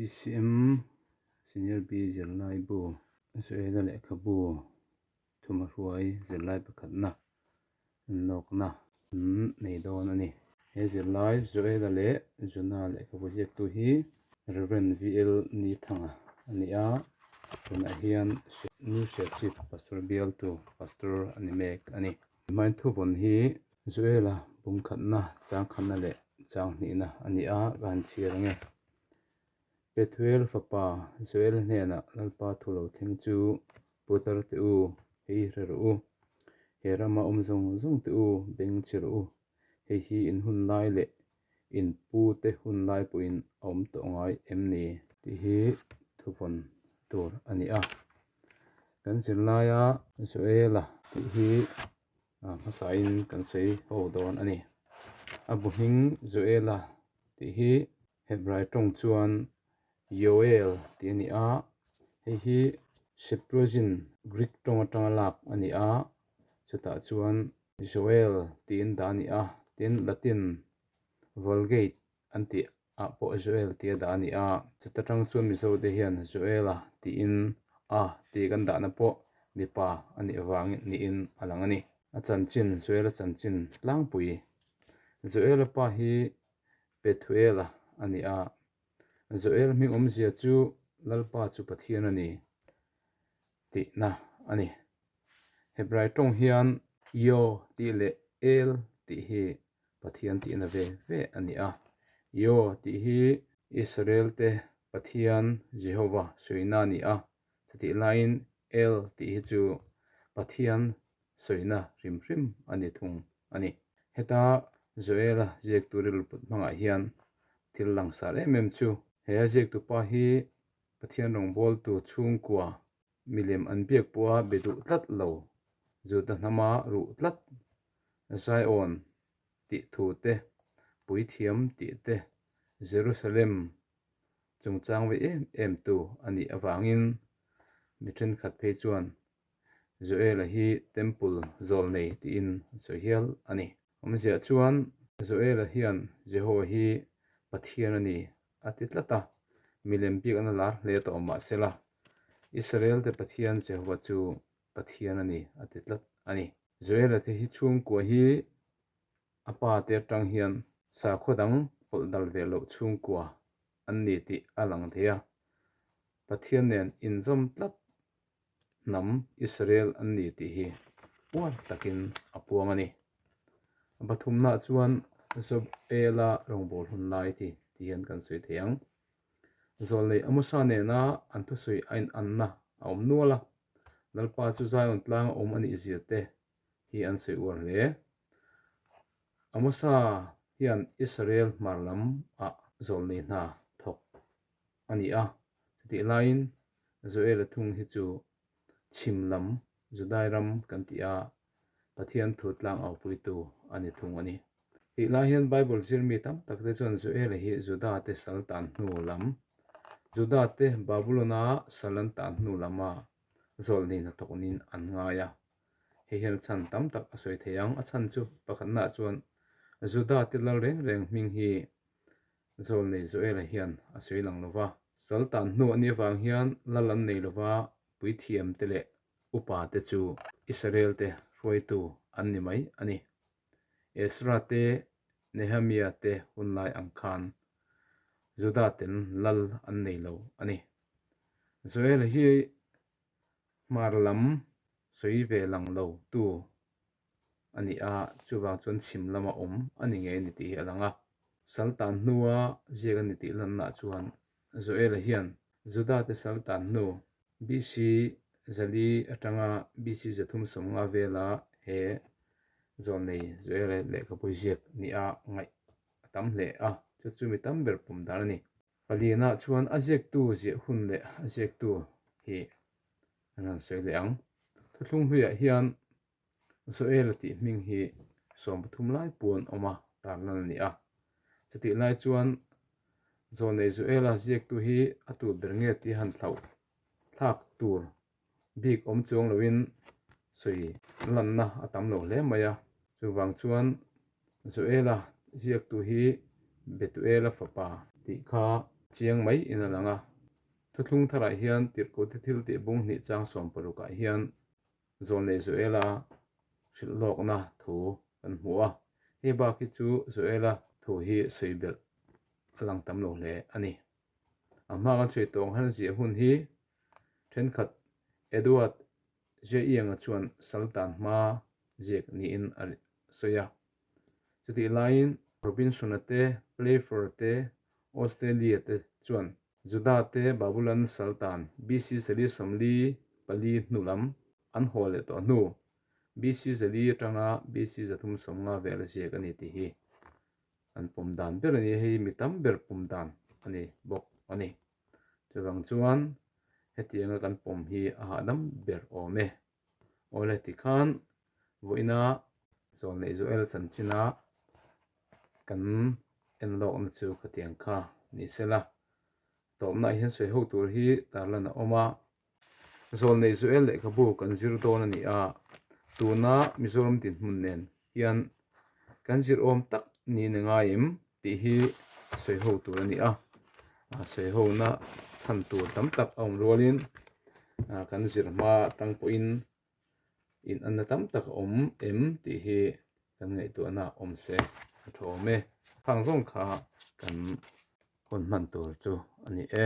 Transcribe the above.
BCM Senior B zirlai bu Joela lehkhabu thuma hruai zirlai pakhatna lawkna an nei dawn a ni. He zirlai Joela leh Jona lehkhabu ziaktu hi Rev. VL Nithanga a ni a, tunah hian New Serchhip Pastor bialtu Pastor a ni mek a ni. Hmain thuvawn hi Joela bungkhatna, changkhatna leh changhnihna a ni a, ka han chhiar ang e. Pethuel fapa Joel hnenah Lalpa thu lo thleng chu Putar teh u, hei hre rawh u. He rama awm zawng zawng teh u, beng chhi rawh u. Hei hi in hun lai leh in pu te hun lai pawhin a awm tawh ngai em ni? Tih hi thuvawn tur a ni a. Kan zirlaia Joela tih hi hmasain kan sawi ho dawn a ni. A bu hming Joela tih hi Hebrai tawng chuan Yoel tih a ni a, hei hi Septuagint Greek tawng atanga lak a ni a, chutah chuan Joel tiin dah a ni a, tin Latin Vulgate an tih ah pawh Joel tia dah a ni a, chuta tang chuan Mizo te hian Joela tiin a tih kan dahna pawh mipa a nih avangin niin a lang a ni. A chanchin, Joela chanchin tlangpui. Joela pa hi Pethuela a ni a, Joel hming awmzia chu Lalpa chu Pathian a ni tihna a ni. Hebrai tawng hian Yo tih leh El tih hi Pathian tihna ve ve a ni a. Yo tih hi Israel te Pathian Jehova sawina a ni a, chutih laiin El tih hi chu Pathian sawina hrim hrim a ni thung a ni. Heta Joel-a ziaktu rilru put hmangah hian thil langsar em em chu he a ziaktu pa hi Pathian rawngbawltu chhungkua milem an biak pawha be duh tlat lo, Juda hnama ruh tlat, Zion tih thu te, puithiam tih te, Jerusalem chungchang ve em em tu a nih avangin mi thenkhat phei chuan Joel-a hi Temple zawl nei tiin an sawi hial a ni. Awmziah chuan Joel-a hian Jehova hi Pathian a ni a ti tlat a, milem bik an lar hle tawh mah sela, Israel-te Pathian Jehova chu Pathian a ni a ti tlat a ni. Joel-a te hi chhungkua hi a pa te atang hian sakhaw dang pawlh dal ve loh chhungkua an ni tih a lang thei a, Pathian nen inzawm tlat hnam Israel an ni tih hi uar takin a puang a ni. A pathumnaah chuan Joela rawngbâwl hun lai ti ti hian kan sawi thei ang. Zawlnei Amosa nena an thusawi a inanna a awm nual a, Lalpa chu Zion tlanga awm a nih zia te hi an sawi uar hle. Amosa hian Israel hmar lam ah zawlnei hna thawk a ni a, chutih laiin Joel-a thung hi chu chhim lam Judai ram kan tih a, Pathian thu tlang aupuitu a ni thung a ni. Tih lai hian Bible zir mi tam tak te chuan Joel-a hi Juda te sal tan hnu lam, Juda te Babulon-a sal an tan hnu lama zawlnei hnathawk niin an ngai a. Hei hian a chhan tam tak a sawi thei ang. A chhan chu pakhatnaah chuan Juda te lal reng reng hming hi Zawlnei Joel-a hian a sawi lang lo va. Sal tan hnu a nih avang hian lal an nei lo va, puithiam te leh upa te chu Israel te hruaitu an ni mai a ni. Ezra te, Nehemia te hunlai ang khan Juda ten lal an nei lo a ni. Joel-a hi hmar lam sawi ve lang lo tu a ni a, chuvang chuan chhim lama awm a ni ngei a ni tih hi a lang a. Sal tan hnua ziak a ni tih lannaah chuan Joel-a hian Juda te sal tan hnu BC zali atanga BC 350 vela he zawlnei Joel-a lehkhabu ziak nia ngaih a tam hle a, chu chu mi tam ber pawm dan a ni. Palianah chuan a ziaktu ziah hun leh a ziaktu hi an han sawi leh ang. Thuthlung hluiah hian Joel-a tih hming hi 13 lai puan awma tarlan a ni a. Chutih lai chuan Zawnei Joel-a ziaktu hi a tur ber nge tih han thlauh thlak tur bik awm chuang loin sawi lanna a tam lo hle mai a. Chuvang chuan Joel-a ziaktu hi Betuel-a fapa tih kha. Chiang mai in a lang a. Thuthlung tharah hian Tirhkohte thiltih bung hnih chang sawmparukah hian Zawlnei Joela hrilh lawkna thu kan hmu a. Hei bak hi chu Joela thu hi sawi belh a lang tam lo hle a ni. A hma kan sawi tawng han ziah hun hi thenkhat Edward Jeienga chuan Saltan hma ziak niin a sawi a. Chutih laiin Robinson-a te, Playfair-a te, Australia te chuan Juda te Babulon Saltan BC 444 hnu lam an haw leh tawh hnu BC 400 atanga BC 350 vel a ziak a ni tih hi an pawm dan ber a ni. Hei mi tam ber pawm dan a ni bawk a ni. Chuvang chuan hetianga kan pawm hi a hahdam ber awm e. Awle tikhan vawiina Zawlneih Joel chanchina kan en lawkna chu khatiang kha ni sela. Tawpnaah hian sawi ho tur hi tarlan a awm a. Zawlneih Joel lehkhabu kan zir dawn a ni a, tuna Mizoram dinhmun nen hian kan zir awm tak niin a ngai em tih hi sawi ho tur a ni a. Sawi hona chhan tur tam tak a awm rualin kan zir hma atang pawhin in anna tam tak a awm em tih hi kan ngaihtuahna awm se a tha awm e. Khang zawng kha kan hun hman tur chu a ni e.